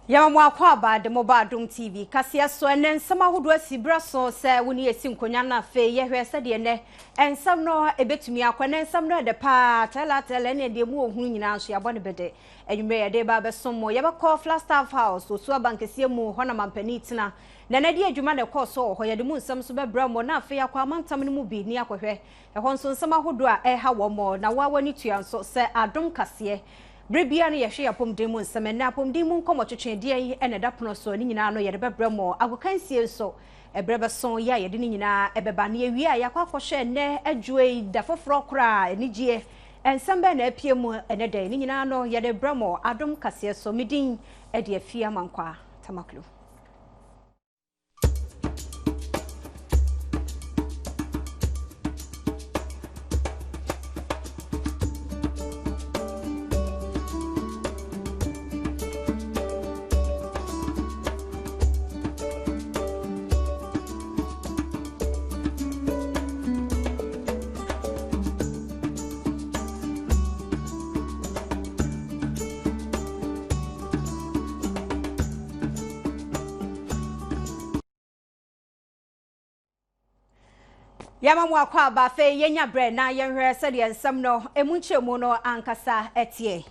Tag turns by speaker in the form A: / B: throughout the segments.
A: Yɛma mo akwaaba de mo ba Adom TV kaseɛ so. Ɛnɛ nsɛm ahodoɔ asi berɛ so sɛ wo ne yɛsi nkonnwa no afei yɛhwɛ sɛdeɛ ɛnɛ nsɛm no ɛbɛtumi akɔ. Ɛnɛ nsɛm no ɛdɛ paa, tɛla tɛla ɛne deɛ mu ɔhunu nyinaa nso yɛabɔ no bɛdɛ. Anwummerɛ yɛde ba abɛsom mo. Yɛbɛkɔ Flagstaff House, Osu Abankɛseɛ mu, hɔ na mampanin tena. Na ɛnɛ deɛ adwuma na ɛkɔɔ so wɔ hɔ. Yɛde mu nsɛm nso bɛbrɛ mo na afei akɔ amantam no mu bi ne akɔhwɛ ɛhɔ nso nsɛm ahodoɔ a ɛreha wɔn na wo a w'ani tua nso sɛ Adom kaseɛ. Bere biara no yɛhwɛ yɛn apɔmuden mu nsɛm. Ɛnnɛ apɔmuden mu nkɔmmɔtwetwe deɛn na ɛda pono so? Ne nyinaa no yɛde bɛbrɛ mo. Agokansie nso, ɛberɛ bɛso yɛ a yɛde ne nyinaa bɛba. Na yɛwie a yɛakɔ akɔhwɛ ɛnnɛ adwoe yi da foforɔ koraa, anigyeɛ nsɛm bɛn na apue mu ɛnnɛ da yi? Ne nyinaa no yɛde brɛ mo Adom kaseɛ so. Me din de Afie Amankwaa Tamaklo. Yɛma mo akɔ aba afei yɛnya berɛ na yɛnhwɛ sɛdeɛ nsɛm no ɛmu nkyerɛmu no ankasa ɛteɛ.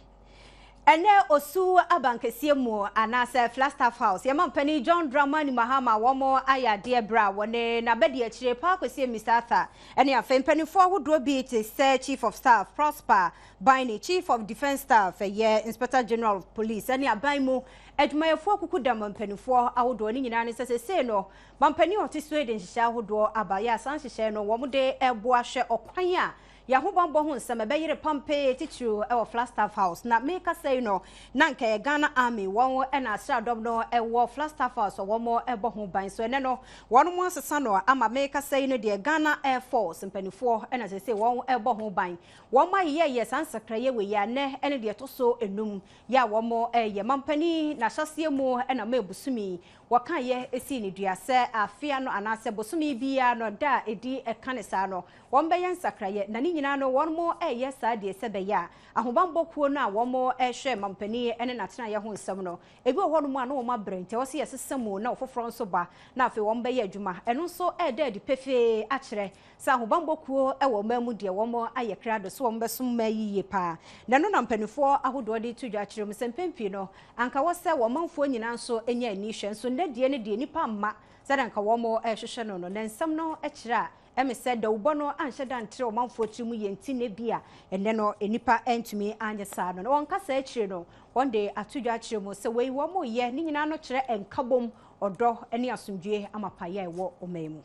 A: Ɛnɛ Osu abankɛseɛ mu anaasɛ Flagstaff House, yɛn mampanin John Dramani Mahama wɔn ayɛ adeɛ berɛ a wɔne n'abadiakyire Paa Kwesi Amissah Arthur ɛne afei mpanimfoɔ ahodoɔ bi te sɛ Chief of Staff Prosper Baini, Chief of Defence Staff ɛyɛ Inspector General of Police ɛne aban mu adwumayɛfoɔ akukudam mpanimfoɔ ahodoɔ. Ne nyinaa ne sɛ seesei no mampanin a ɔte so yi de nhyehyɛe ahodoɔ aba yɛ a saa nhyehyɛe no wɔn de ɛboa hwɛ ɔkwan a Yɛn ahobammɔ ho nsɛm, ɛbɛyere pampee titiriw wɔ Flagstaff House. Na merekasa yi no, na anka ɛyɛ Ghana Army, wɔn na asraadɔm no wɔ Flagstaff House a wɔbɔ ho ban. So ɛnnɛ no, wɔn asesa no ama merekasa yi no deɛ, Ghana Air Force mpanimfoɔ na seesei wɔbɔ ho ban. Wɔayeyɛyɛ saa nsakraeɛ wei yi a nnɛ ne deɛ ɛtɔ so nnum yɛ a wɔreyɛ. Mampanin, n'ahyɛaseɛ mu na May bosome yi, wɔkaeɛ sii no dua sɛ afe ano anaasɛ bosome biara no da a ɛdi kan saa no, Wɔbɛyɛ nsakraeɛ, na ne nyinaa no wɔreyɛ saa deɛ sɛ ɛbɛyɛ a ahobammɔ kuo no a wɔrehwɛ mampanin ne n'atenaeɛ ho nsɛm no, ebi wɔ hɔnom a na wɔabrɛ nti ɛwɔ sɛ yɛsesa mu na ɔfoforɔ nso ba na afei wɔbɛyɛ adwuma. Ɛno nso reda adi pefee akyerɛ sɛ ahobammɔ kuo wɔ ɔman mu deɛ wɔayɛ krado sɛ wɔbɛsom man yi yie pa ara. Na ɛno na mpanimfoɔ ahodoɔ de reto dwa akyerɛ mu sɛ mpɛn pii no anka ɛwɔ sɛ wɔn manfoɔ nyinaa nso nya ani hwɛ nso nnɛ deɛ no deɛ nnipa mma sɛdeɛ anka wɔrehwehwɛ no no. Na nsɛm no kyerɛ a Ɛme sɛ dawubɔ no anhyɛ da ntrɛ ɔmanfoɔ tiri mu yie nti na ebia ɛnnɛ no nnipa antumi anyɛ saa no. Na wɔn kasa akyire no, wɔn de ato dwa akyerɛ mu sɛ wei wɔn reyɛ ne nyinaa no kyerɛ nkabom, ɔdɔ ne asomdwoeɛ amapayɛ a ɛwɔ ɔman mu.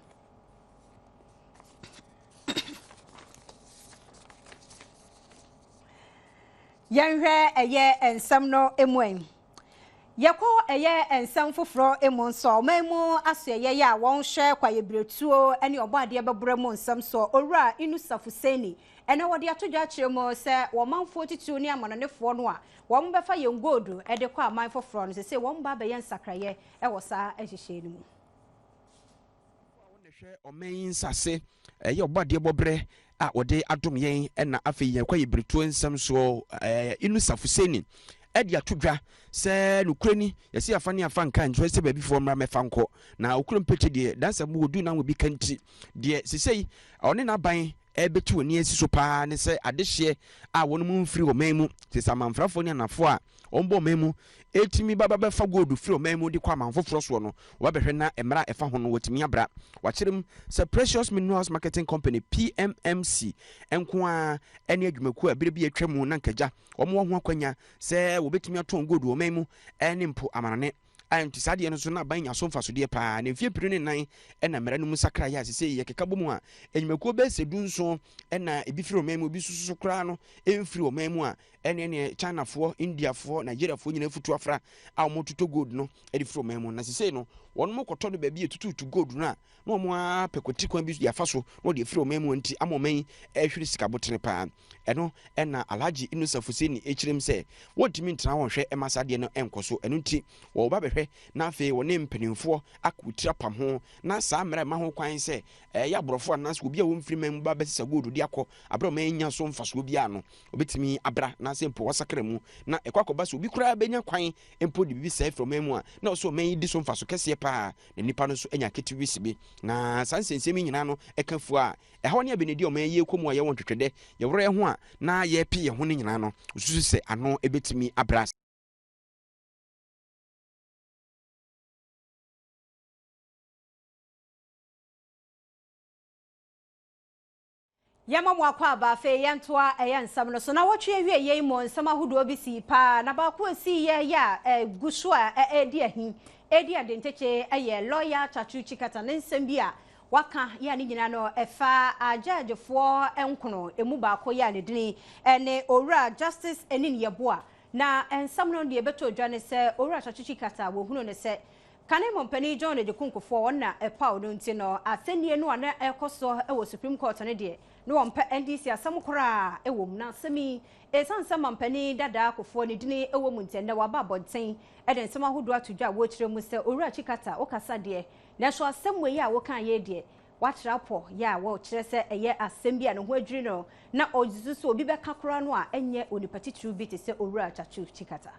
A: Yɛnhwɛ ɛyɛ nsɛm no mu ɛ. Yɛkɔ ɛyɛ nsɛm foforɔ mu nso a, ɔman mu asoɛyɛyɛ a wɔhwɛ kwaeɛbiretuo ne ɔbɔadeɛ bɛborɛ mu nsɛm soɔ, Owura Inusa Fuseni, ɛnɛ wɔde ato dwa akyerɛ mu sɛ wɔn manfoɔ titiriw ne amanɔnefoɔ no a wɔbɛfa yɛn gold de kɔ aman foforɔ no, seesei wɔn ba abɛyɛ nsakraeɛ wɔ saa nhyehyɛeɛ no mu.
B: Ɔboa a ɔna hwɛ ɔman yi nsase, ɛyɛ ɔbɔadeɛ bɔberɛ a ɔde adom yɛn ɛna afei yɛn kwaeɛ biretuo nsɛm soɔ Inusa Fuseni ɛde ato dwa sɛ nokorɛ ni yɛsɛ yɛafa ne afa nka nkyerɛ sɛ baabifoɔ mmra mɛfa nkɔ na okuro mpɛkyɛ deɛ dansa mu wɔdu na wɔbi ka nti deɛ sesei ɔne n'aban ɛbɛtu ani asi so paa ne sɛ adehyeɛ a wɔn mu mfiri ɔman mu te sɛ amanfrafoɔ ne anafoɔ a wɔbɔ ɔman mu tumi ba bɛfa gold firi ɔman mu de kɔ aman foforɔ soɔ no, wɔbɛhwɛ na mmara a ɛfa ho no wɔatumi abra. Wɔakyerɛ mu sɛ Precious Minerals Marketing Company, PMMC, nko ara ne adwumakuo a berɛ bi a atwa mu na anka agya wɔn wɔ ho akwanya sɛ wɔbɛtumi atɔn gold wɔ ɔman mu ne mpo amanɔne. A nti saa adeɛ no nso na aban nya so mfasodeɛ paa. Na mfeɛ 2004 na mmara no mu sakraeɛ a sesei yɛkeka bɔ mu a nnwumakuo bɛyɛ sɛ 17 na ebi firi ɔman mu, ebi nso so koraa no ɛmfiri ɔman mu a ɛne ɛneɛ Chinafoɔ, Indiafoɔ, Nigeriafoɔ nyinaa futu afra a wɔtotɔ gold no de firi ɔman mu. Na sesei no wɔn kɔtɔ no baabi a ɛtututu gold no a na wɔn ara pɛ kwati kwan bi de afa so na wɔde afiri ɔman mu nti ama ɔman yi ɛrehwere sika botene paa. Ɛno ɛna Alhaji Inusa Fuseni ɛkyerɛm sɛ wɔntumi ntena hɔ nhwɛ ɛma saa adeɛ no ɛnkɔ so. Ɛno nti wɔba bɛhwɛ na afei wɔne mpanimfoɔ akɔ tiri apam ho na saa mmerɛ ɛma ho kwan sɛ ɛyɛ aborɔfo anaasɛ obi a wɔmfiri man mu ba bɛsesa gold de akɔ aberɛ ɔman nya so mfasoɔ biara no wɔbɛtumi abra na anaasɛ mpo wɔasakra mu na ɛkɔ akɔba sɛ obi koraa bɛnya kwan mpo de biribi saa afiri ɔman mu a na ɔsɛ ɔman yi di so mfaso kɛseɛ paa na nnipa no nso anya ketewisi bi. Na saa nsɛnsɛm yi nyinaa no ɛka fua a ɛhaw ne abenedi a ɔman yi rekɔ mu a yɛwɔ ntwetwɛdɛ, yɛworɔ yɛn ho a na yɛrepe yɛn ho no nyinaa no, wosusu sɛ ano bɛtumi abrɛ ase.
A: Yɛma mo akwaaba, afei yɛntoa ɛyɛ nsɛm no so. Nawɔtwe awie yei mu nsɛm ahodoɔ bi sii paa, na baako a ɛsii yɛ yɛ a ɛgu so a ɛredi ahi, ɛredi adentekye yɛ Lɔya Tsatsu Tsikata ne nsɛm bi a waka yɛ a ne nyinaa no ɛfa agyɛɛgyefoɔ nkono ɛmu baako yɛ a ne dini ne Owura Justice Enin Yeboah. Na nsɛm no deɛ ɛbɛtɔ dwa ne sɛ Owura Tsatsu Tsikata wɔhunu no sɛ Kane Mampanin John Agyekum Kufuor wɔn na ɛpaw no nti no, asɛnnie no a na ɛrekɔ so wɔ Supreme Court no deɛ, na wɔmpɛ NDC asɛm koraa wɔ mu. Na asɛm yi, ɛsiane sɛ Mampanin dadaa Kufuor ne dini wɔ mu nti, ɛnnɛ waba abɔnten de nsɛm ahodoɔ ato dwa a wɔrekyerɛ mu sɛ, Owura Tsikata, wokasa deɛ, nanso asɛm wei a wokaeɛ yi deɛ, woakyerɛ apɔ yɛ a wɔkyerɛ sɛ ɛyɛ asɛm bi a ne ho adwiri no, na ɔsusu sɛ obi bɛka koraa no a, ɛnyɛ onipa titiriw bi te sɛ Owura Tsatsu Tsikata.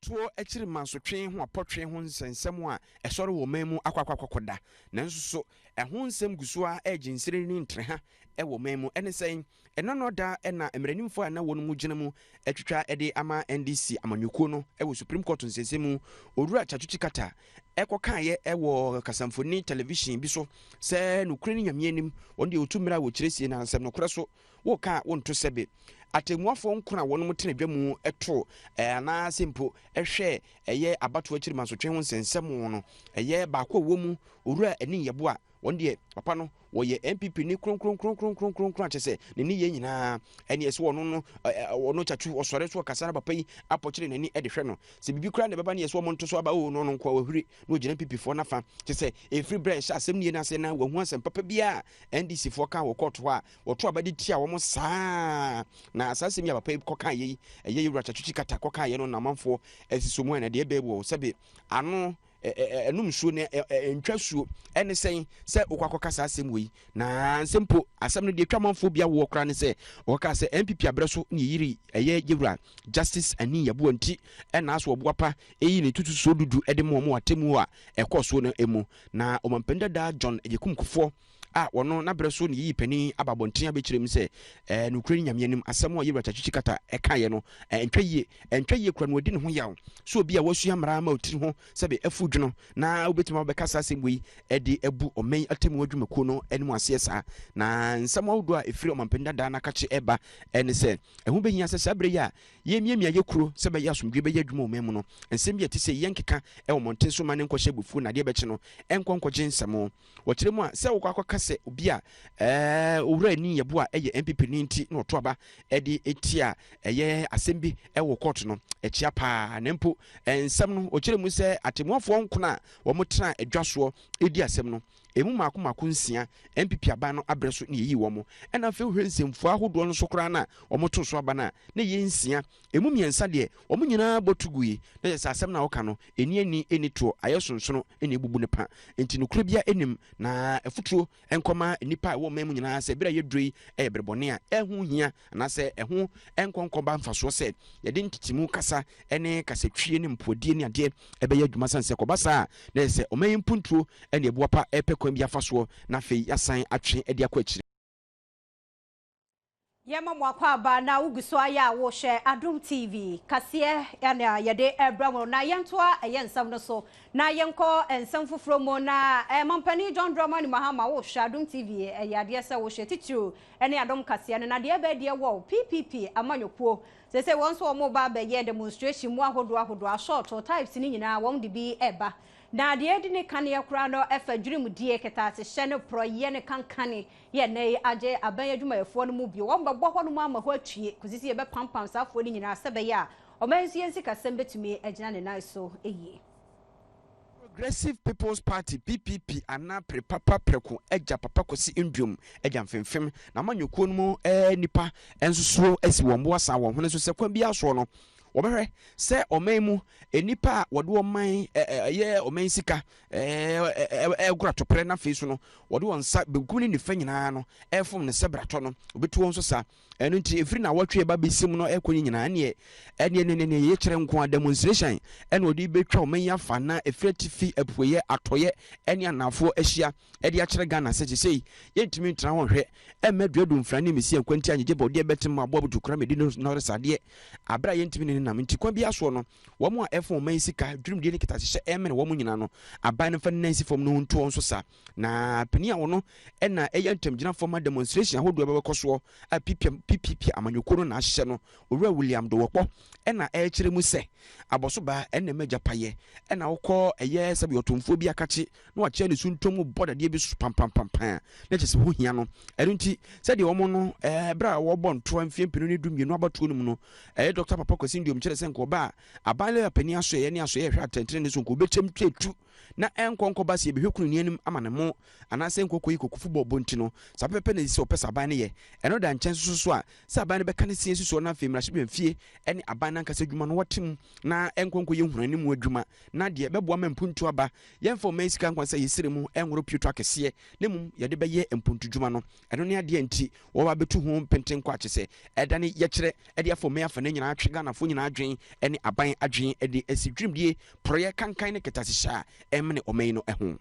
B: Toɔ akyiri mansotwe ho apɔtwe ho nsɛnsɛm a ɛsɔre wɔ ɔman mu akɔ akɔ akɔda, nanso so ɛho nsɛm gu so ara regye nsiri ne ntreha wɔ ɔman mu? Ɛne sɛn? Ɛnnɛ da na mmaranimfoɔ a na wɔn mu gyina mu atwitwa de ama NDC amanyɔkuo no wɔ Supreme Court nsɛnsɛm mu, Owura Tsatsu Tsikata kɔkaeɛ wɔ kasamfoni television bi so sɛ nokorɛ ne Nyame anim, wɔn deɛ wɔtu mmerɛ a wɔkyerɛ sie na nsɛm nokorɛ so Woka a wonto sɛbe. Atɛmmuafoɔ nko na wɔnom tena dwa mu to anaasɛ mpo hwɛ ɛyɛ abatoɔ akyiri mansotwe ho nsɛnsɛm no. Ɛyɛ baako a ɛwɔ mu, Owura Anin Yeboah, wɔn deɛ papa no wɔyɛ NPP ni kronkronkronkronkronkron a kyerɛ sɛ ne nneyɛɛ nyinaa ɛne ɛsɛ ɔno no ɔno kyakyu ɔsɔre so ɔkasa na papa yi apɔkyere n'ani de hwɛ no. Sɛ biribi koraa na ɛbɛba ne yɛ sɛ wɔn nto so aba oo no ɔno nkoa wahuri na ɔgyina NPP foɔ n'afa kyerɛ sɛ ɛfiri berɛ a ɛhyɛ asɛm nie no ase na wahu asɛm papa biara a NDC foɔ ka wɔ kɔɔto hɔ a Wɔto aba de tia wɔn saa. Na saa asɛm yi a papa yi kɔkaeɛ yi, ɛyɛ Yewura Tsatsu Tsikata kɔkaeɛ no na amanfoɔ asisɔ mu a na deɛ ɛbɛɛ wɔ sɛbe ano ɛnom nsuo na ɛntwa suo. Ɛne sɛn sɛ wokɔ akɔka saa asɛm wei? Na nsɛ mpo asɛm no deɛ ɛtwa amanfoɔ bi awoɔ koraa ne sɛ ɔkɔkaa sɛ NPP abrɛ so ne yɛyiri ɛyɛ Yewura Justice Anin Yeboah nti ɛna aso ɔboapa ɛyi ne tutusuo dudu ɛde ma wɔn atemmuo a ɛkɔɔ soɔ no mu. Na ɔmampanin dada John Agyekum Kufuor a ɔno n'abrɛ so ne yiyi panin aba abɔnten abɛkyerɛ mu sɛ ɛɛ nokorɛ ne Nyame anim asɛm a Yewura Tsatsu Tsikata ɛkaeɛ no ɛntwa yie, ɛntwa yie kora no wadi ne ho yaw sɛ obi a wasua mmara ama otiri ho sɛbe afu dwono na wobɛtumi abɛka saa asɛm wei ɛde abu ɔman yi atemmuo adwumakuo no anim aseɛ saa. Na nsɛm ahodoɔ a ɛfiri ɔmampanin dadaa no akakye ɛba ɛne sɛ ɛho bɛhia sɛ saa berɛ yi a yɛremiamia yɛ kuro sɛ bɛyɛ asomdwoeɛ bɛyɛ adwuma wɔ ɔman mu no nsɛm bi a ɛte sɛ yi yɛnkeka ɛwɔ mmɔnten so ma ne nkɔhyɛ abufuo na adeɛ bɛkye no ɛnkɔ nkɔgye nsɛm. Wɔkyerɛ mu a, sɛ wokɔ akɔka sɛ obi a ɛɛ owura ani yɛ bo a ɛyɛ NPP ni nti na ɔto aba de tia ɛyɛ asɛm bi wɔ kɔɔto no, ɛkyea paa. Na mpo nsɛm no, wɔkyerɛ mu sɛ atemmuafoɔ nkron a wɔtena adwa soɔ di asɛm no, ɛmu mmaako mmaako nsia NPP aban no abrɛ so na yɛyii wɔn. Ɛna afei wohwɛ nsɛmfua ahodoɔ no so koraa no a wɔtoo so aba no a, na ɛyɛ nsia. Ɛmu mmiɛnsa deɛ, wɔn nyinaa bɔ to gui. Na kyerɛ sɛ asɛm no a wɔka no, ɛnni ani, ɛnni toɔ, ayɛ sonsono na ɛbubu no pa. Enti nokorɛ biara nnim, na afotuo nkɔma nnipa a ɛwɔ ɔman mu nyinaa sɛ berɛ a yɛduro yi yɛ berɛ bɔne a ɛho hia anaasɛ ɛho nkɔ nkɔba mfasoɔ sɛ yɛde ntetemu kasa ne kasatwie ne mpoadie ne adeɛ ɛbɛyɛ adwuma sane sɛ kɔba saa a na ɛsɛ ɔman yi mpuntuo ne ɛboapa ɛpɛ kwan bi afa soɔ na afei yɛasan atwe de akɔ akyire.
A: Yɛma mo akwaaba na wogu so ayɛ a wohwɛ Adom TV kaseɛ na yɛde ɛbrɛ mo na yɛntoa ɛyɛ nsɛm no so na yɛnkɔ nsɛm foforɔ mu na eh, Mampanin John Dramani Mahama wohwɛ Adom TV ɛyɛ adeɛ sɛ wohwɛ titiriw ɛne Adom kaseɛ no na deɛ ɛbɛɛ deɛ wɔ PPP amanyɔkuo sese wɔn nso wɔn ba abɛyɛ demonstration mu ahodoɔ ahodoɔ asɔɔto types ne nyinaa wɔn de bi ɛba na deɛ ɛdi ne kaneɛ koraa no ɛfa dwirimdie kɛtɛasehyɛ ne porɔyɛ ne kankane Yɛ nnɛ yi agye aban adwumayɛfoɔ no mu bio. Wɔbɛbɔ hɔnom ama hɔ atue kɔsi sɛ yɛbɛpampam saa afoɔ no nyinaa sɛ ɛbɛyɛ a ɔman yi nso yɛn sikasɛm bɛtumi agyina ne nan so yie.
B: Progressive People's Party, PPP, anaa Pere Papa Prɛko Agya Papa Kwasi Nduom Agya Mfemfem n'amanyɔkuo no mu nnipa nso so asi wɔn bo asan wɔn hwene so sɛ kwan biara soɔ no. Wɔbɛhwɛ sɛ ɔman mu nnipa a wɔde ɔman ɛyɛ ɔman sika ɛgoro atɔprɛ na afei so no wɔde wɔn nsa benkum ne nifa nyinaa no ɛfom ne sɛ bratɔ no, wɔbɛtu wɔn so sa. Ɛno nti ɛfiri na wɔtwe ba bɛsi mu no ɛkɔ ne nyinaa ɛneɛ ɛneɛ ne ne yɛ kyerɛ nko a demonstration ɛna wɔde bɛtwa ɔman yi afa na ɛfiri atifi, apueɛ, atɔeɛ ɛne anaafoɔ ahyia ɛde akyerɛ Ghana sɛ sesei yɛntumi ntena hɔ nhwɛ ɛmma duadu mfra ne mesi akwanti anyegye bɔdeɛ bɛte mu aboa butukura medi no nɔresadeɛ aberɛ a yɛntumi ne ne nam. Nti kwan bi asoɔ no, wɔn a ɛfo ɔman sika dwurimdie ne ketahyehyɛ ɛmene wɔn nyinaa no, aban no mfa ne nan si fam no nto wɔn so sa. Na panin a wɔno ɛna ɛyɛ ntamgyinafoɔ ma demonstration ahodoɔ bɛbɛkɔ soɔ a PPP amanyɔkuo no na ahyehyɛ no, Owura William Dowɔkpɔ, ɛna ɛrekyerɛ mu sɛ abɔsobaa ɛna ɛma agyapayɛ ɛna wokɔ ɛyɛ sɛbi ɔtomfoɔ bi akakye na wakyea ne suntɔn mu bɔ dadeɛ bi so pampampampan a, na kyerɛ sɛ ho hia no. Ɛno nti, sɛdeɛ wɔn no, ɛɛ, berɛ a wɔrebɔ ntoa mfeɛ 2012 abatoɔ no mu no, ɛyɛ Dɔkta Papa Kwasi Nduom kyerɛ sɛ nka ɔba a, aban lɔya panin asoɛeɛ ne asoɛeɛ ɛhwɛ atɛntenenee so nka ɔbɛkyɛm tuatu na ɛnkɔ nkɔba sɛ yɛbɛhwɛ kunini anim ama ne mo anaasɛ nkɔ kɔyi kokofo bɔ bɔ nti no, saa pɛpɛpɛ na ɛsɛ sɛ ɔpɛ sɛ aban no yɛ. Ɛno da nkyɛn nso so a, sɛ aban no bɛka ne se asi soɔ na afei mmarahyɛbadwamfie ne aban no ankasa adwuma no wɔte mu na ɛnkɔ nkɔyɛ nhunanimu adwuma na deɛ ɛbɛboa ma mpuntuo aba. Yɛmfa ɔman sika nkwa sɛ yɛsrɛ mu nworo pioto akɛseɛ na mmom yɛde bɛyɛ mpuntudwuma no. Ɛno ne adeɛ a nti wɔba abɛtu ho mpenten kɔ akyɛ sɛ ɛdane yɛkyerɛ de afa ɔman afa no nyinaa atwe Ghanafoɔ nyinaa adwene ne aban adwene de asi dwumadie, porɔeɛ, kankan ne kɛtɛasehyɛ a ɛmene ɔman yi no ho.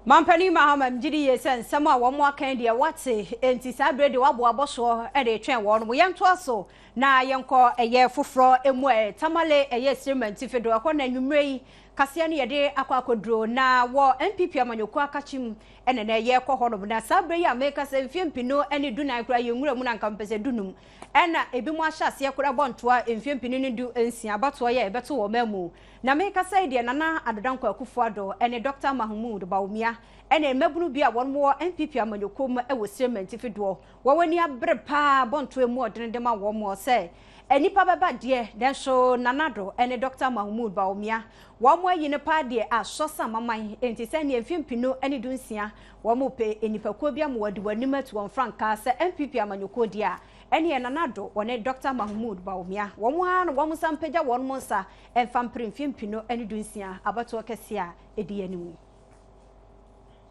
A: Mampanin Mahama megye di yie sɛ nsɛm a wɔn aka yi deɛ wate, enti saa berɛ deɛ waboa abɔsoɔ de retwɛn wɔn. Yɛntoa so na yɛnkɔ ɛyɛ foforɔ mu ɛ, Tamale ɛyɛ Sirma Ntifi do, ɛhɔ na anwummerɛ yi kaseɛ no yɛde akɔ akɔduro, na wɔ NPP amanyɔkuo akakye mu ɛna nɛ yɛrekɔ hɔnom. Na saa berɛ yi a meka sɛ mfeɛ 2014 koraa yɛn nwura mu na nka mepɛ sɛ 15 ɛna ebinom ahyɛ aseɛ koraa bɔ ntoa mfeɛ 2016 abatoɔ yɛ ɛbɛto wɔn amu. Na merekasa yi deɛ Nana Addo Dankwa Akufo Addo ne Dɔkta Mahmood Bawumia ne mmabunu bi a wɔn wɔ NPP amanyɔkuo mu wɔ Sirema Ntifi doɔ. Wɔn ani abere paa bɔ ntoa mu ɔdene de ma wɔn sɛ nnipa bɛba deɛ nanso Nana Addo ne Dɔkta Mahmood Bawumia wɔn ayi no paa deɛ asɔ sɛ amaman enti sɛ neɛ mfeɛ 2016 wɔn repɛ nnipakuo bi ama wɔadi wɔn anim atu wɔn frankaa sɛ NPP amanyɔkuo deɛ a ɛneɛ Nana Addo wɔne Dɔkta Mahmood Bawumia wɔn ara na wɔn nsa mpagya wɔn nsa ɛmfa mpere mfeɛ 2016 abatoɔ kɛseɛ a ɛdi anim.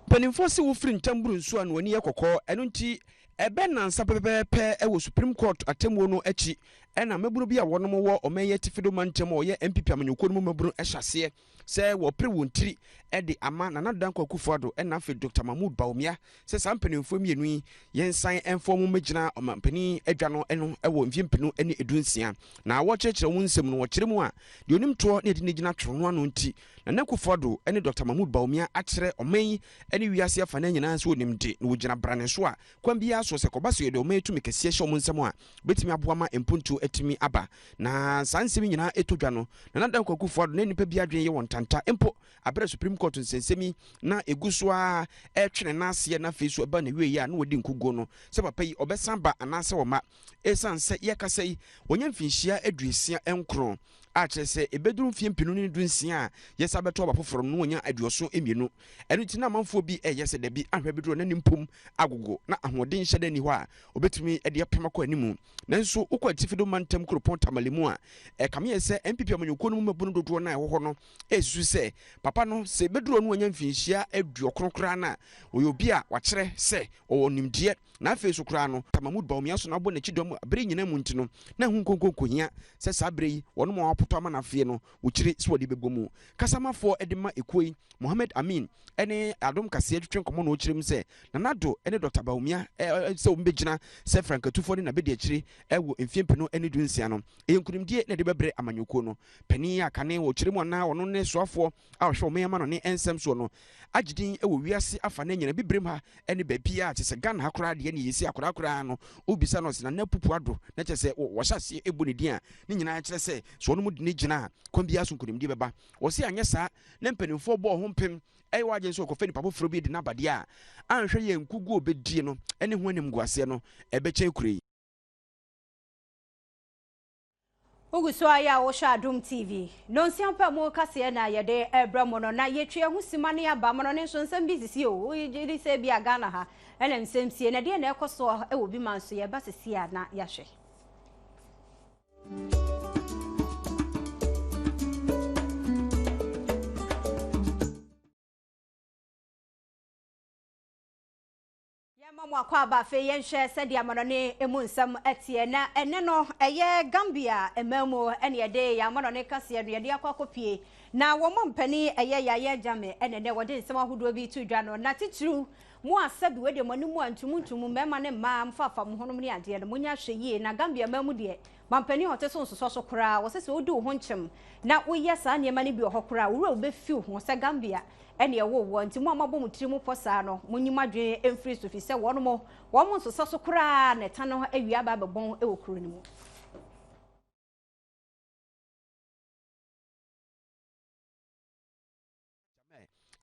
B: Mpanimfoɔ se wofiri ntam buru nsuo a na w'ani yɛ kɔkɔɔ, ɛno nti ɛbɛ nnansa pɛpɛɛpɛ wɔ Supreme Court atemmuo no akyi na mmabunu bi a wɔnom wɔ ɔman yi atifido mantam a wɔyɛ NPP amanyɔkuo no mu mmabunu hyɛ aseɛ sɛ wɔrepere wɔn tiri de ama Nana Addo Dankwa Akufo-Addo na afei Dr. Mahmood Bawumia sɛ saa mpanimfoɔ mmienu yi yɛnsan mfa wɔn mmɛgyina ɔmampanin adwa no ano wɔ mfeɛ 2016. Na wɔrekyerɛkyerɛ wɔn nsɛm no, wɔkyerɛ mu a, deɛ onim toɔ ne yɛde no gyina tworo no ano nti, Nana Akufo-Addo ne Dɔkta Mahmood Bawumia akyerɛ ɔman yi ne wiase afanaa nyinaa sɛ wɔnim de na wɔgyina brane so a kwan biara so sɛ kɔba sɛ yɛde ɔman yi tumi kɛseɛ hyɛ wɔn nsam a, bɛtumi aboa ma mpuntuo atumi aba. Na saa nsɛm yi nyinaa ɛtɔ dwa no, Nana Dankwa Akufo-Addo na nnipa bi adwene yɛ wɔn ntanta mpo Bere a Supreme Court nsɛnsɛm yi na egu so ara retwe ne nan aseɛ na afei nso ɛba n'awieeɛ a na wadi nkoguo no, sɛ papa yi ɔbɛsan aba anaasɛ ɔmma. Esiane sɛ yɛrekasa yi wanya mfinhyia 69 a kyerɛ sɛ ɛbɛduru mfeɛ 2016 a yɛsan bɛto aba foforɔ no na wanya 72. Ɛno nti na amanfoɔ bi reyɛ sɛ dabi ahwɛ bɛduru a na ne mpom agogo na ahoɔden nhyɛ da nni hɔ a ɔbɛtumi de apem akɔ anim. Nanso wokɔ Atifido mantam kuropɔn Tamale mu a, ɛkame yɛ sɛ NPP amanyɔkuo no mu mmabunu dodoɔ no a ɛwɔ hɔ no resusu sɛ papa no, sɛ ɛbɛduru ɔno wanya mfinhyia 90 koraa no a, ɔyɛ obi a wakyerɛ sɛ ɔwɔ nimdeɛ, na afei nso koraa no, Mahmoud Bawumia so na abɔ n'akyi dɔm bere nyinaa mu nti no, na ɛho nkonkonkohia sɛ saa bere yi wɔnom a wɔapotɔ ama no afeɛ no, wɔkyiri sɛ wɔde bɛbɔ mu. Kasamafoɔ de ma ekuo yi, Mohammed Amin ne Adom Kaseɛ twetwe nkɔmmɔ na ɔkyerɛ mu sɛ Nana Addo ne Dɔkta Bawumia sɛ wɔbɛgyina sɛ frankatufoɔ ne n'abadiakyire wɔ mfeɛ 2016 no, ɛyɛ nkunimdie na ɛde bɛbrɛ amanyɔkuo no. Panin a kane wɔ kyerɛ mu anaa ɔno ne soafoɔ a ɔhwɛ ɔman amanɔne nsɛm soɔ no agye din wɔ wiase afa no nyina bibirem ha ne baabiara kyɛ sɛ Ghana ha koraa deɛ ne yɛsi akwadaa koraa no wobisa no ɔse Nana Pupu Addo na kyɛ sɛ wɔhyɛ aseɛ ɛbu ne din a ne nyinaa kyerɛ sɛ sɛ ɔno mu de ne gyina a kwan biara so nkonimdie bɛba. Wɔse anyɛ saa na mpanimfoɔ bɔɔ ho mpem ɛyɛ w'adwene sɛ ɔkɔfa nipa foforɔ bi de no aba deɛ a anhwɛ yɛ nkuguo ɔbɛdie no ne ho animguaseɛ no ɛbɛkyɛn kure yi.
A: Wogu so ara yɛ a wohwɛ Adom TV. Nonsia pɛ mu kaseɛ na yɛde rebrɛ mo no, na yɛtwe yɛn ho sima ne aba mono ne nso nsɛm bi sisi o. Wogye di sɛ ebia Ghana ha. Ɛna nsɛm sie na ɛdeɛ na ɛkɔ soɔ wɔ bi ma nso yɛba sisi a na yɛahwɛ. Yɛma mo akwaaba. Afei yɛnhwɛ sɛdeɛ amanɔne emu nsɛm teɛ. Na ɛnɛ no ɛyɛ Gambia mmaa mu ɛne yɛde yɛn amanɔne kaseɛ no yɛde akɔ akɔpie. Na wɔn mampanin ɛyɛ Yaya Jammeh ɛne ɛnɛ wɔde nsɛm ahodoɔ bi to dwa no. Na titiriw mo a sɛbi wei deɛ mo anim a ntumu ntumu mmarima ne mmaa mfaafa mo honom ne adeɛ no monyɛ ahwɛ yie. Na Gambia mmaa mu deɛ mampanin a ɔte so nsosɔ so koraa wɔsɛ sɛ wodi wo ho nkyem na woyɛ saa nneɛma no bi wɔ hɔ koraa wo werɛ wobɛfi wo ho sɛ Gambia ɛne ɛwɔ woɔ. Nti mo a moabɔ mo tiri mu pɔ saa no monyi mo adwene mfiri so, firi sɛ wɔn mo wɔn mo nsosɔ so koraa na ɛta no awia aba abɛbɔn wɔ kuro no mu.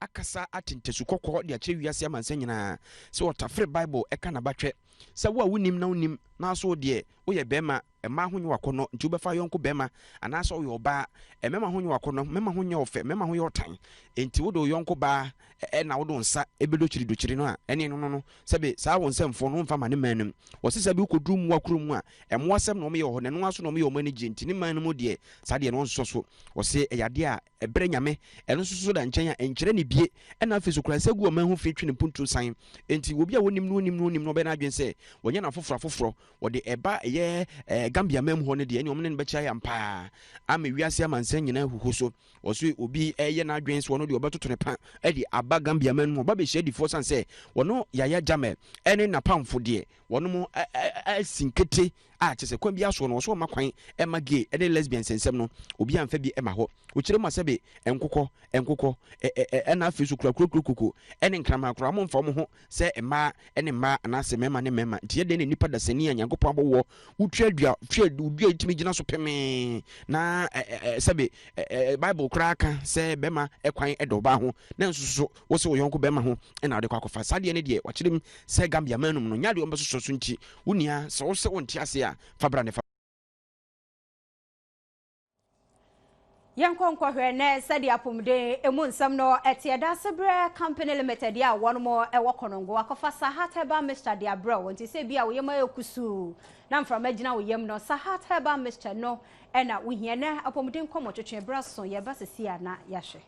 B: Akasa ate ntasu kɔkɔɔ de akyerɛ wiase amansan nyinaa sɛ ɔtafere Bible ɛka n'abatwɛ sɛ wo a wonim na wonim nanso wo deɛ woyɛ bɛrima, mmaa ho nyɛ w'akɔnnɔ nti wobɛfa yɔnko bɛrima, anaasɛ woyɛ ɔbaa, mmarima ho nyɛ w'akɔnnɔ, mmarima ho nyɛ ɔfɛ, mmarima ho yɛ ɔtan nti wode wo yɔnko baa na wode wo nsa bɛdokyiri dokyiri no a, ɛne no no no sɛbe saa wo nsɛmfoɔ no womfa ma ne man no mu. Wɔse sɛbe wokɔduru mmoa kuro mu a, mmoa sɛm na wɔyɛ wɔ hɔ na ɛno ara so na wɔyɛ wɔn ani gye nti ne man no mu deɛ saa deɛ no wɔnsosɔ so. Wɔse ɛyɛ adeɛ a ɛbrɛ Nyame, ɛno nso so da nkyɛn a ɛnkyerɛ ne bie, ɛna afei so kura nsa gu ɔman ho fi twe ne mpuntuo san. Enti obi a wɔnim no ɔnim no ɔnim no ɔbɛyɛ n'adwene sɛ wɔnyɛ no afoforɔ afoforɔ, wɔde ɛba ɛyɛ ɛɛ Gambia man mu hɔ no deɛ ɛne wɔn ne no bɛkyɛ ayam paa ama wiase amansan nyinaa huhu so. Wɔso obi ɛyɛ n'adwene sɛ ɔno deɛ ɔbɛtoto ne pa ɛde aba Gambia man mu ɔba bɛhyia adifoɔ sane sɛ wɔno Yaya Jammeh ɛne n'apamfo deɛ wɔnom asi nkete a kyerɛ sɛ kwan biara soɔ no wɔso wɔma kwan ɛma gay ɛne lesbian nsɛnsɛm no obi amfa bi ɛma hɔ. Wɔkyerɛ mu a sɛbe nkokɔ nkokɔ ɛna afei so kura kuro koko ɛne nkraman koraa wɔmfa wɔn ho sɛ mmaa ne mmaa anaasɛ mmarima ne mmarima. Nti yɛ dɛn na nipa dasani a Nyankopɔn abɔ woɔ wotua dua tua dua yi tumi gyina so pemee na sɛbe Bible koraa ka sɛ bɛrima kwan ɛdɔ ɔbaa ho na nso so wo sɛ wo yɔnko bɛrima ho ɛna wode kɔ akɔfa saa deɛ ne deɛ wakyerɛ mu sɛ Gambia manum no nya deɛ wɔbɛsosɔ so. Nti wo nua sɛ wo sɛ wonte ase a, fa bra ne fa.
A: Yɛnkɔ nkɔhwɛ nɛ sɛdeɛ apɔmuden emu nsɛm no ɛteɛ. Daasebrɛ Company Limited a wɔn ɛwɔ Kɔnɔngo akɔfa Sahat Herbal Mixture de abrɛ wo. Nti sɛ bi a wo yam ayɛ kusuu na mframa gyina wo yam no, Sahat Herbal Mixture no ɛna wohia. Nɛ apɔmuden nkɔmmɔ twetwe berɛ so yɛba sisi a na yɛahwɛ.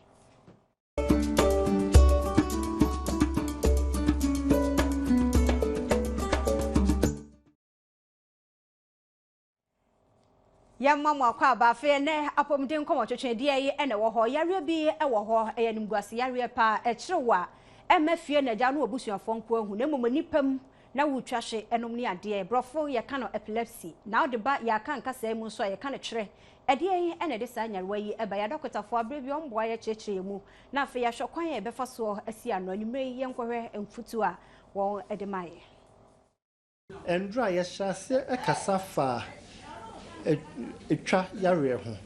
A: Yɛmma mo akɔ aba. Afei ɛnɛ apɔmuden nkɔmmɔtwetwe deɛ yi ɛna ɛwɔ hɔ. Yareɛ bi ɛwɔ hɔ, ɛyɛ animguase yareɛ paa. Ɛkyerɛ wo a ɛmma fie na agya no abusuafoɔ nko ahu, na mmom nipa mu na wotwa hwe ɛnom ne adeɛ. Borɔfo yɛka no epilepsy, na wode ba yɛaka nkasaa mu nso a yɛka no twerɛ. Ɛdeɛ yi ɛna ɛde saa nyarewa yi ɛba. Yɛ adɔkotafoɔ aberɛ bi ɔmboa yɛkyerɛkyerɛ yɛ mu na afei yɛahwɛ kwan a yɛbɛfa soɔ asi ano. Anwummerɛ yi yɛnkɔhwɛ mfutuo a wɔn ɛde ma yɛ.
C: Ndra yɛhyɛ aseɛ kasa fa etwa yareɛ ho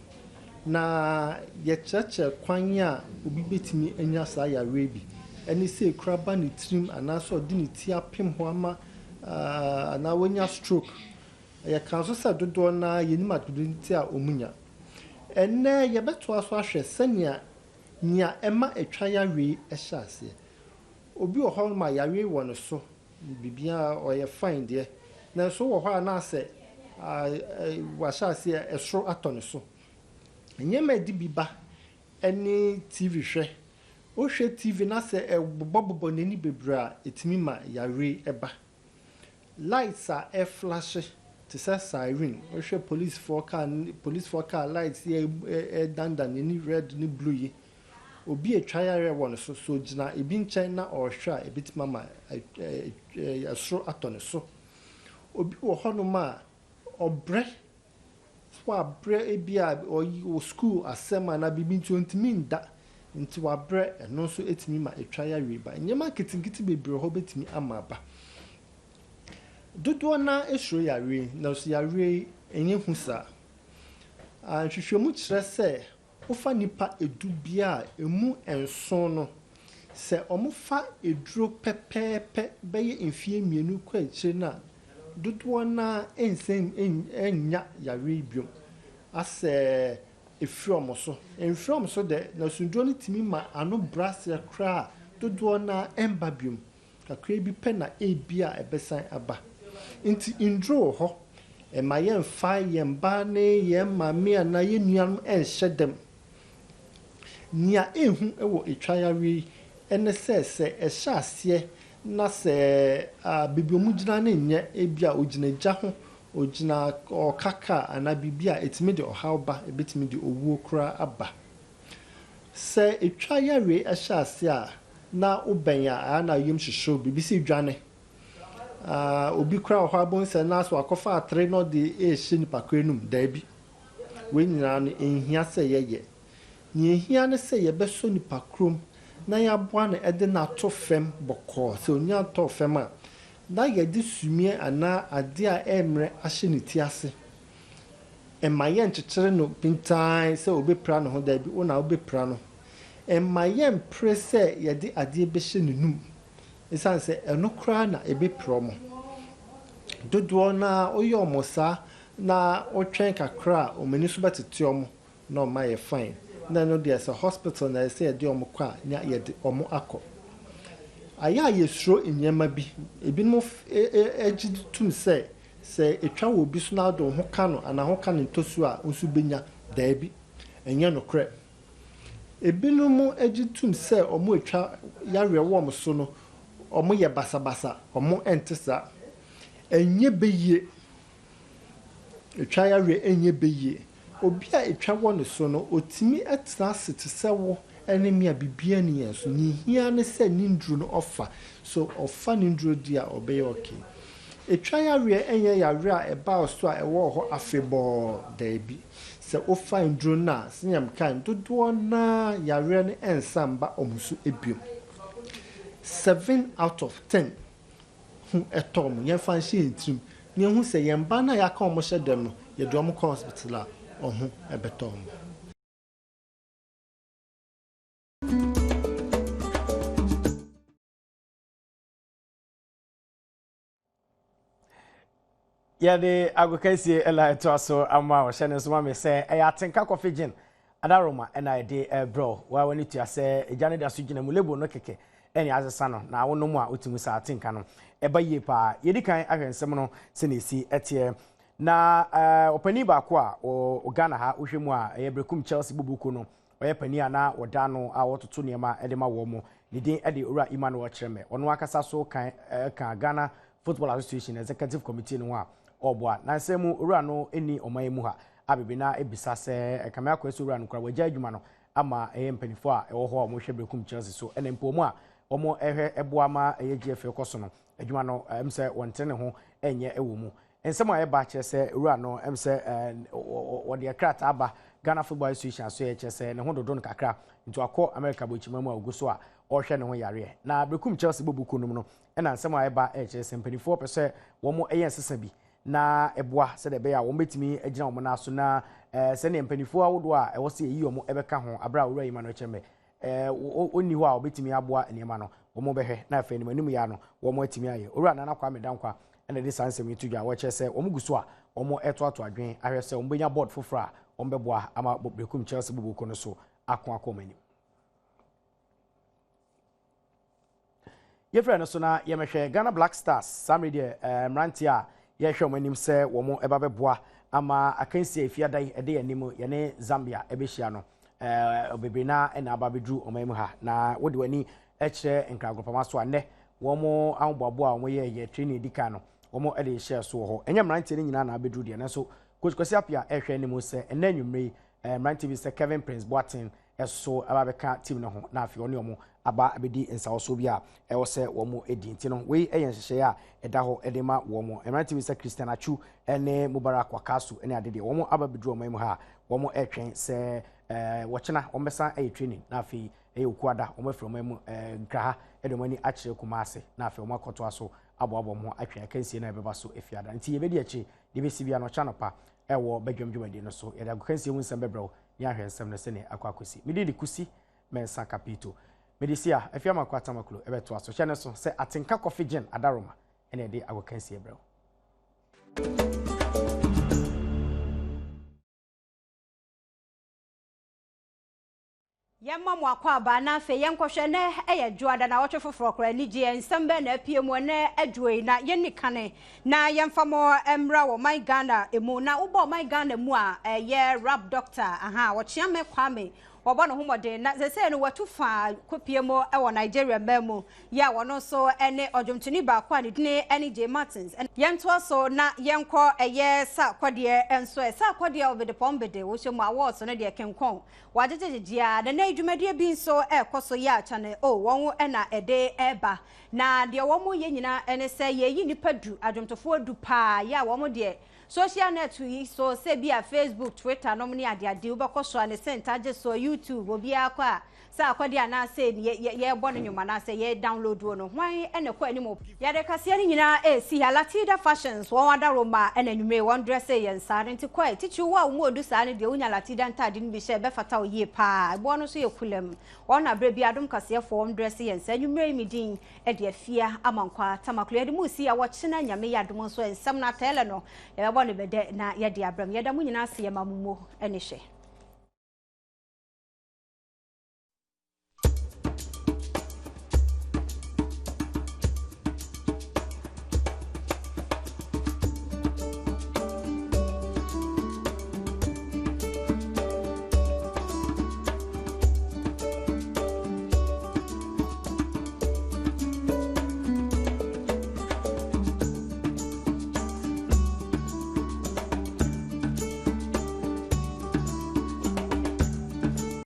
C: na yɛkyerɛkyerɛ kwan a obi bɛtumi anya saa yareɛ bi ɛne sɛ ekura ba ne tirim anaasɛ ɔde ne ti apem ho ama anaa wanya stroke. Yɛka nso sɛ dodoɔ naa yɛnim adekodeɛ nti a ɔmu nya. Ɛnnɛ yɛbɛtoa so ahwɛ sɛnea nea ɛma etwa yareɛ ɛhyɛ aseɛ. Obi wɔ hɔ ma yareɛ wɔ ne so, biribiara ɔyɛ fine deɛ, nanso wɔ hɔ a na sɛ wahyɛ aseɛ ɛsoro atɔ ne so. Nneɛma a ɛde bi ba ne TV hwɛ. Wohwɛ TV na sɛ ɛbobɔbobɔ n'ani bebree a, ɛtumi ma yareɛ ɛba. Lights a ɛflash te sɛ siren, wohwɛ policefoɔ car lights yɛ ɛdandan n'ani red ne blue yi, obi atwa yareɛ wɔ ne so, so gyina ebi nkyɛn na ɔrehwɛ a, ebitumi ama ɛsoro atɔ ne so. Obi wɔ hɔnom a ɔbrɛ, wabrɛ, ebi a ɔyi wɔ school asɛm anaa biribi nti ɔntumi nda nti wabrɛ, ɛno nso etumi ma etwa yareɛ ba. Nneɛma nketenkete bebree hɔ betumi ama aba. Dodoɔ naa esuro yareɛ, nanso yareɛ yi ɛnyɛ hu saa. Nhwehwɛmu kyerɛ sɛ wofa nipa 10 bia a emu 7 no, sɛ wɔfa eduro pɛpɛɛpɛ bɛyɛ mfie 2 kɔ akyire no a, dodoɔ naa nsɛn nnya yareɛ biom asɛ efiri wɔn so. Mfiri wɔn so de, na sunduro no tumi ma ano brɛ aseɛ koraa a dodoɔ naa ɛmba biom. Kakraa bi pɛ na ebia ɛbɛsan aba. Nti nnuro wɔ hɔ. Mma yɛmfa yɛn mma ne yɛn maame anaa yɛn nuanom nhyɛ dɛm. Nea ehu wɔ etwa yareɛ yi ne sɛ, sɛ ɛhyɛ aseɛ na sɛ baabi a wɔgyina no nyɛ, ebia ogyina gya ho, ogyina ɔɔka kaa anaa biribi a, ɛtumi de ɔhaw ba, ɛbɛtumi de owuo koraa aba. Sɛ etwa yareɛ hyɛ aseɛ a, na wobɛn a, ɛyɛ a na yam hyehye wo, biribi sɛ dwane. Obi koraa wɔ hɔ a, wobɛhu sɛ na asɛ wakɔfa atere na ɔde rehyɛ nipa korɔ anum. Daabi. Wei nyinaa no, ɛnhia sɛ yɛyɛ. Nea ehia ne sɛ yɛbɛsɔ nipa koro mu na yɛaboa no de no ato fam bɔkɔɔ. Sɛ onya tɔ fam a, na yɛde sumiiɛ anaa adeɛ a ɛremmrɛ ahyɛ ne ti ase. Mma yɛnnkyekyere no pintann sɛ obepira ne ho, dabi, wo na wobepira no. Mma yɛmmpere sɛ yɛde adeɛ bɛhyɛ n'anum, esiane sɛ ɛno koraa na ebepira wɔn. Dodoɔ no ara woyɛ wɔn saa na wotwɛn kakra a, wɔn ani so bɛtete wɔn na wɔn ayɛ fine. Na ɛno deɛ sɛ hospital na ɛsɛ sɛ yɛde wɔn kɔ a, na yɛde wɔn akɔ. Ayɛ a yɛsuro nneɛma bi. Ebinom gye tom sɛ, sɛ ɛtwa wɔ obi so na wode wo ho ka no anaa ho ka no ntosuo a, wo nso wobɛnya. Daabi, ɛnyɛ nokorɛ. Ebinom gye tom sɛ wɔatwa yareɛ wɔ wɔn so no, wɔyɛ basabasa. Wɔnte saa. Ɛnyɛ bɛyie. Etwa yareɛ nyɛ bɛ yie. Obi a etwa wɔ ne so no, otumi tena ase te sɛ wo ne me a biribiara nni yɛn so. Nea ehia ne sɛ ne nnuro no ɔfa. So ɔfa ne nnuro di a, ɔbɛyɛ okay. Etwa yareɛ nyɛ yareɛ a ɛba wo so a ɛwɔ hɔ afebɔɔ. Daabi. Sɛ wofa nnuro no a, sɛnea mekae no, dodoɔ no ara yareɛ no nsan mba wɔn so bio. 7 out of 10 ho tɔ wɔn. Yɛmfa nhyɛ yɛn tirim na yɛnhu sɛ yɛn mma no a yɛaka wɔn hyɛ dɛm no, yɛde wɔn kɔ hospital a, wɔn ho bɛtɔ wɔn.
D: Yɛde agokansie ɛna ɛtoa so ama ɔhyɛ ne nso ma me sɛ ɛyɛ Atenka Coffee Gin adaroma ɛna yɛde ɛbrɛ wa wani tua sɛ egya ne da so gyina mu label no kɛkɛ ɛne asesa no na wonom a wotumi sa atenka no ɛba yie paa. Yɛdi kan ahwɛ nsɛm no sɛnea esi ɛteɛ na ɔpanin baako a wɔ Ghana ha, wohwɛ mu a ɛyɛ Berekum Chelsea bubuku no, ɔyɛ panin a na wɔda no a wɔtoto nneɛma de ma wɔn mo. Ne din de Owura Emmanuel Kyerɛmɛ. Ɔno akasa so kan ɛka Ghana Football Association Executive Committee no ho a ɔreboa. Nansɛn mu owura no nni ɔman yi mu ha a bebree na ebisa sɛ ɛkame akɔ sɛ owura no kora wagya adwuma no ama ɛyɛ mpanimfoɔ a ɛwɔ hɔ a wɔhwɛ Berekum Chelsea so, ɛna mpo wɔn a wɔn ɛhwɛ ɛboa ma ɛyɛ GFA kɔ so no adwuma no, sɛ wɔntere ne ho ɛnyɛ ɛwɔ mu. Nsɛm a ɛba kyerɛ sɛ owura no sɛ wɔde krataa aba Ghana Football Association so, yɛ kyerɛ sɛ ne ho dodo no kakra nti wakɔ America bɔkyima mu a ogu so a ɔrehwɛ ne ho yareɛ. Na Berekum Chelsea bɔ buku nom no, ɛna nsɛm a ɛba ɛkyerɛ sɛ mpanimfoɔ pɛ sɛ wɔn ɛyɛ nsesa bi na ɛboa sɛdeɛ ɛbɛyɛ a wɔn bɛtumi agyina wɔn nan so, na sɛdeɛ mpanimfoɔ ahodoɔ a ɛwɔ sɛ yɛyi wɔn ɛbɛka ho abere a owura yi ma no kyerɛ mɛ ɔnni hɔ a wɔbɛtumi aboa nneɛma no, wɔn bɛhwɛ na afei anim anim yɛ ano wɔn atumi ayɛ. Owura Nana Kwame Dankwa ɛna de saa nsɛm yi to dwa. Wɔkyerɛ sɛ wɔn gu so a wɔn ɛtoato adwene ahwɛ sɛ wɔn bɛnya board foforɔ a wɔn bɛboa ama Berekum Chelsea bubuku no so ako akɔ wɔn anim. Yɛfrɛ no so na yɛmɛhwɛ Ghana Black Stars. Saa mmere deɛ, mmeranteɛ a yɛhwɛ wɔn anim sɛ wɔn ɛba bɛboa ama akansi a efiada yi ɛde yɛn anim yɛne Zambia ɛbɛhyia no, bebree na ɛna aba abɛduru ɔman mu ha. Na wode w'ani kyerɛ nkragropama so a, nnɛ wɔn ahoboaboa a wɔyɛ yɛ training edi kan no, wɔn de hyɛ so wɔ hɔ. Ɛnyɛ mmeranteɛ no nyinaa na abɛduru deɛ, nanso Coach Kwasi Appiah ɛrehwɛ anim sɛ ɛnnɛ anwummerɛ yi, mmeranteɛ bi sɛ Kevin Prince Boateng ɛso aba abɛka team no ho na afei ɔne wɔn aba abɛdi nsawɔsoɔ bi a ɛwɔ sɛ wɔn di. Nti no wei yɛ nhyehyɛeɛ a ɛda hɔ de ma wɔn mmeranteɛ bi sɛ Christian Atsu ne Mubarak Wakaso ne ade deɛ wɔn aba abɛduru wɔn mu ha a wɔn ɛretwɛn sɛ wɔkyena wɔn bɛsan ɛyɛ training, na afei ɛyɛ Okuada wɔn afiri wɔn mu Nkraha de wɔn ani akyerɛ Kumase, na afei wɔn akɔtoa so aboaboa wɔn ho atwɛn akansie na ɛbɛba so efiada. Nti yɛbɛdi akyi deɛ bɛsi bia no, ɔkyɛ anɔpa ɛwɔ badwam dwumadie no so, yɛde agokansie ho nsɛm bɛbrɛw ne ahwɛ nsɛm no sɛnea akɔ akɔsi. Mede de Kusi Mɛnsa Kapito mede si a afia mako atamaklo ɛbɛtoa so. Hyɛ ne so sɛ Atenka Coffee Gin adaroma ɛna ɛde agokansie brɛw.
A: Yɛmma mo akwaaba na afei yɛnkɔhwɛ Ɛnnɛ yɛ Dwoada naawɔtwe foforɔ koraa anigyeɛ nsɛm bɛn na apue mu ɛnnɛ adwo yi na yɛnni kane na yɛmfa mo mmra wɔ ɔman Ghana mu na wobɔ ɔman Ghana mu a ɛyɛ rap doctor aha Ɔkyeame Kwame wɔbɔ ne ho mmɔden na sɛsɛɛ no watu fa kɔpie mu wɔ Nigeria man mu yɛ a ɔno nso ne ɔdwomtoni baako a ne dini ne Jay Martins. Yɛntoa so na yɛnkɔ ɛyɛ sa kɔdeɛ nso ɛ. Sa kɔdeɛ ɔbedepɔn bede wohyɛ mu awards no deɛ kenkɔn wɔagyegyegyegye ara. Na nnɛ yi dwumadie bi nso ɛrekɔ so yɛ a Channel O wɔn na ɛde reba. Na deɛ wɔyɛ nyinaa ne sɛ yɛreyi nnipa du, adwomtofoɔ du paa yɛ a wɔn deɛ Social net yi so sɛ bi a Facebook, Twitter nom ne adeade wobɛkɔ so a ne sɛ ntagye soɔ, YouTube, obiara kɔ a sɛ akɔdeɛ anaa sɛ yɛbɔ no nnwom anaa sɛ yɛ download no hwan na ɛkɔ anim. Yɛde kaseɛ no nyinaa resi ha. Latida Fashions wɔn adaworoma na anwummere wɔn dresse yɛn saa no nti kɔ ɛ. Titiriw wo a wo mu ɔdu saa no deɛ wonya Latida ntaade no bi hyɛ ɛbɛfata wo yie paa. Ɛboɔ no nso yɛ kulam. Wɔn na berɛ biara adom kaseɛfoɔ wɔn dresse yɛn saa. Anwummere yi me din de Afia Amankwaa Tamaklo. Yɛde mo resi a wɔkyena Nyame yɛ adom nso nsɛm no atɛɛlɛ no yɛbɛbɔ no bɛdɛ na yɛde abrɛ mo. Yɛda mo nyinaa ase yɛma mo mo ani hwɛ.